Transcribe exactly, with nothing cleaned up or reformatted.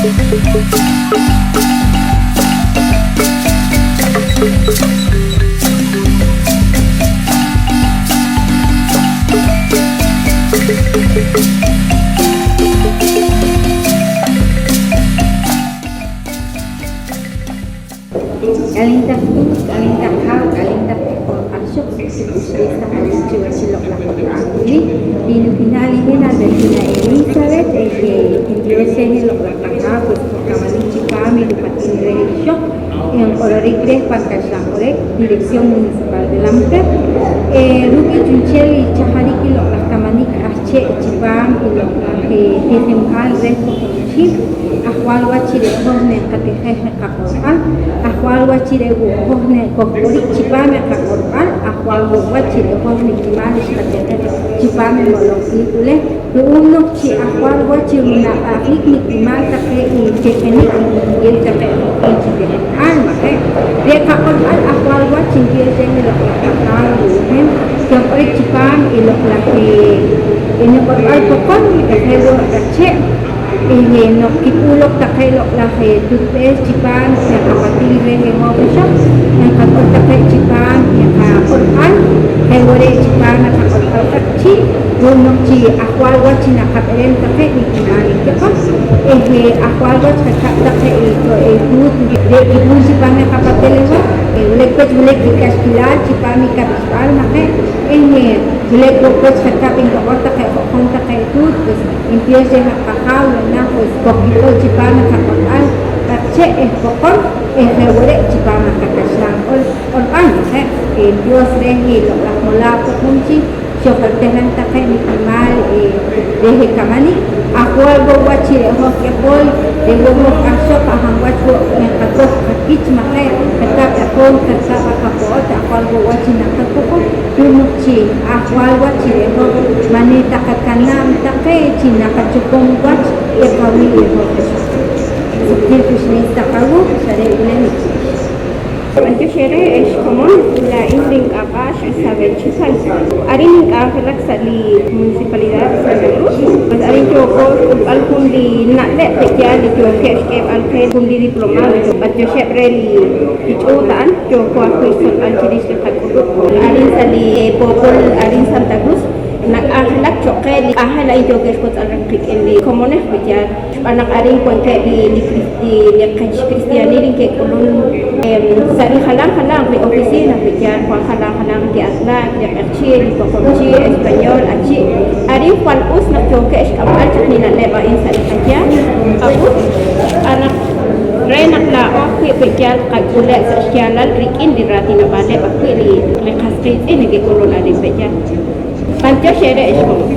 K'aleen taq tuut, k'aleen taq haaw, k'aleen taq q'ahxoq, suqkiil k'uxliis taq awuuk' chiwach i loq'laj q'orb'al wili. Re' nub'ihnaal i hin Albertina Elizabeth, eh, eh, ntiyoxej i loq'laj q'ahaaw, pues, qojkamanik chipaam i ripatil reh ixoq, eh, nq'ororik reh pan kaxlan q'orik, Dirección Municipal de la Mujer. Eh, ruuk' i chu'nchel i chajarik i loq'laj kamanik k'ahchi' chipaam i loq'laj, eh, tijinb'al reh Poqomchi', ajwaal wach chi re' hoj neenqatijej qaq'orb'al, ajwaal wach chi re' wo' hoj ne kojkorik chipaam i qaq'orb'al, ajwaal wo' wach chi re' hoj nikimaal xqatijej chipaam i moloj iib' wili, ru'uum noq chi ajwaal wach chi runab'ajik nikimaal taqe i tijinik nk'ul taqe q'oqil chi tijinb'al, ma' je'? Re' qaq'orb'al ajwaal wach chi ntiyoxej i loq'laj q'ahaaw ru'um hin, kojq'orik chipaam i loq'laj, eh, i niq'orb'al Poqom, eh, je' wo' K'ahchi'. Eh, noq kik'ul loq taqe loq'laj, eh, tuutb'ees chipaam i qapatil reh i hoj ixoq, nqak'ul taqe chipaam i qaq'orb'al, je' wo' re' chipaam i qaq'orb'al q'eqchi', ru'um noq chi ajwaal wach chi naqab'irem taqe nikimaal nkiq'or, eh, eh, ajwaal wach je' rikab' taqe i, i tuut re' kik'ul chipaam i qapatil i hoj, eh, wilik pech wilik kik'axkilal chipaam i kab'ixb'al, ma' je'? Eh, wilik wo' pech je' rikab' nkiq'or taqe ju'jun taqe tuut, pues, Ntiyoox reh aj qAjaaw, yu'naak pues kojkik'ul chipaam i qaq'orb'al K'ahchi' eh Poqom eh je' wo' re' chipaam i qakaxlan q'or-, q'orb'al, je', eh, Dios reh i loq'laj molaab' Poqomchi' xojritijem taqe nikimaal, eh, reh i kamanik. Ajwaal wo' wach chi re' hoj k'ijol, re' wo' hoj q'ahxoq, ajam wach wo' nqakoj qakich, ma' je' qakab' aq'oom, qakab' aqapo'ot, ajwaal wo' wach chi naqakojom. Ru'um noq chi ajwaal wach chi re' hoj ma' ne ta qakanab' taqe chi naqachopom wach i qawii' i hoj ixoq. Suqkiil k'uxliis taq awuuk', xa re' wili niki'x. B'antiox eere' ex komon, laa'in rink'ab'ax Isabel Chijal. Arin nink'anjelak sa' li Municipalidad de Santa Cruz. Pues arin yooko xk'ulb'al jun li na'leb' pe' yaal li yookeb' xk'eeb'al qeh jun li diplomado. B'antioxeb' reh li, li ch'uut a'an. Yooko ajwi' xtzolb'al chirix li qak'ulub'. Arin sa' li poopol arin Santa Cruz, nak'anjelak cho qeh li k'anjel a'in yookeb' xkotz'al reh qik'in li komonil, wi' yaal, xb'aan naq arin wankeb' li, li cris-, li, li qech cristianil nke'k'ulun, em, sa' rijalam jalam ri oficina, wi' yaal, wan jalam jalam nke'aatinak, li q'eqchi', li poqomchi', español, achi'. Arin jwal us naq yookeb' xk'amb'al chaq li na'leb' a'in sa' li qayaab'. Ab'us, xb'aan naq re naq laa'o ajwi' pe' yaal qak'uleb' sa' xyaalal rik'in li raatinob'aaleb' ajwi' li, li qas qiitz'in neke'k'ulun arin pe' yaal. B'antiox eere' ex komon.